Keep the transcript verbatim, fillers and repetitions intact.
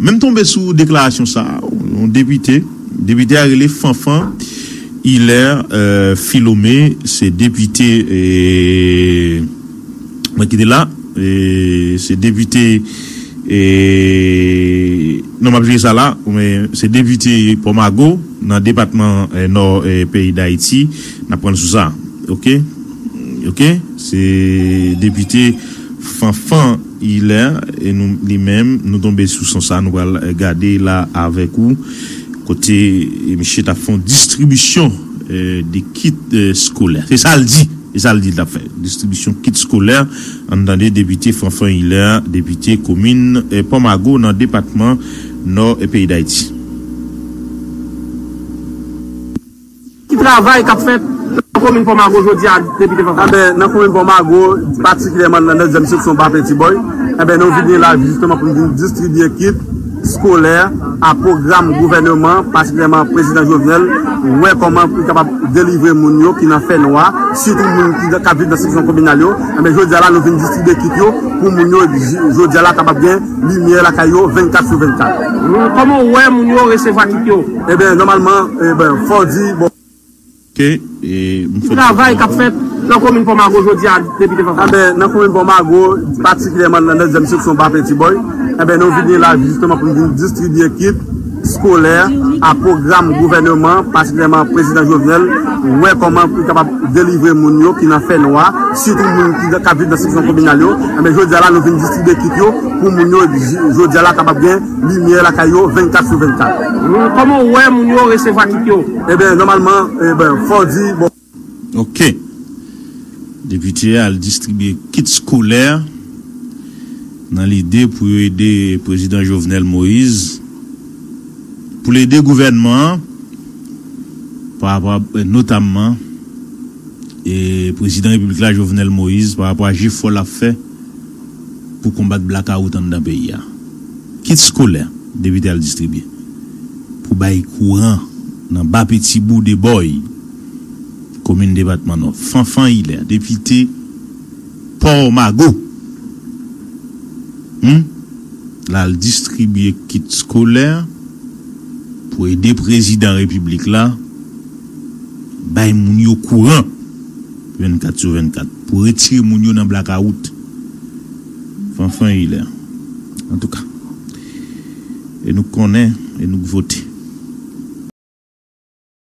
Men m tonbe sou deklarasyon sa a, yon depite, depite a rele Fanfan Hilaire, euh, Philomé, se depite, eh, mwen kite la, eh, se depite, eh, non, m ap jere sa la, men se depite Pòmago nan depatman, eh, Nò, eh, peyi Dayiti. N ap pran l sou sa. Oke? Oke? Se depite Fanfan Hilaire, e nou, li menm, nou tonbe sou son sa, nou pral, eh, gade la avèk ou, kote, eh, misye t ap fè yon distribisyon, eh, de kit, eh, skolè. Se sa l di. Se sa l di l t ap fè. Distribisyon kit skolè. Ann tande depite Fanfan Hilaire, depite komin, eh, Pòmago nan depatman Nò, eh, peyi Dayiti. Ki travay k ap fèt nan komin Pòmago jodi a, depite Fanfan? Enben, nan komin Pòmago, patikilyèman nan nezyèm seksyon Bapen Tibòy, enben, nou vin la jisteman pou nou vin distribye kit skolè a pwogram gouvèneman, patikilyèman prezidan Jovenel, wè kòman pou l kapab delivre moun yo ki nan fènwa, sitou moun ki ka viv nan seksyon kominal yo. Enben, jodi a la, nou vin distribye kit yo pou moun yo, j-, jodi a la, kapab gen limyè lakay yo vennkat sou vennkat. Kòman w wè moun yo resevwa kit yo? Enben, nòmalman, enben, fò w di, bon. Oke, e, m fè. Ki travay k ap fèt nan komin Pòmago jodi a, depite Fanfan? Enben, nan komin Pòmago, patikilyèman nan nezyèm seksyon Bapen Tibòy, enben, nou vin la jisteman pou nou vin distribye kit skolè a pwogram gouvèneman, patikilyèman prezidan Jovenel, wè kòman pou l kapab delivre moun yo ki nan fènwa, sitou moun ki ka viv nan seksyon kominal yo. Enben, jodi a la, nou vin distribye kit yo pou moun yo, j-, jodi a la, kapab gen limyè lakay yo vennkat sou vennkat. Kòman w wè moun yo resevwa kit yo? Enben, nòmalman, enben, fò w di, bon. Oke. Depite a al distribye kit skolè nan lide pou yo ede prezidan Jovenel Moïse, pou l ede gouvènman an, pa rapò a, notamman, e prezidan repiblik la, Jovenel Moïse, pa rapò a jefò l ap fè pou konbat blakawout anndan peyi a. Kit skolè, depite a al distribye pou bay kouran nan Ba Petibou, Debòy, komin depatman Nò. Fanfan Ilè, depite Pòmago. Hmm? L al distribye kit skolè pou ede prezidan repiblik la bay moun yo kouran vennkat sou vennkat, pou retire moun yo nan blakawout. Fanfan Ilè. Antouka, e nou konnen, e nou vote.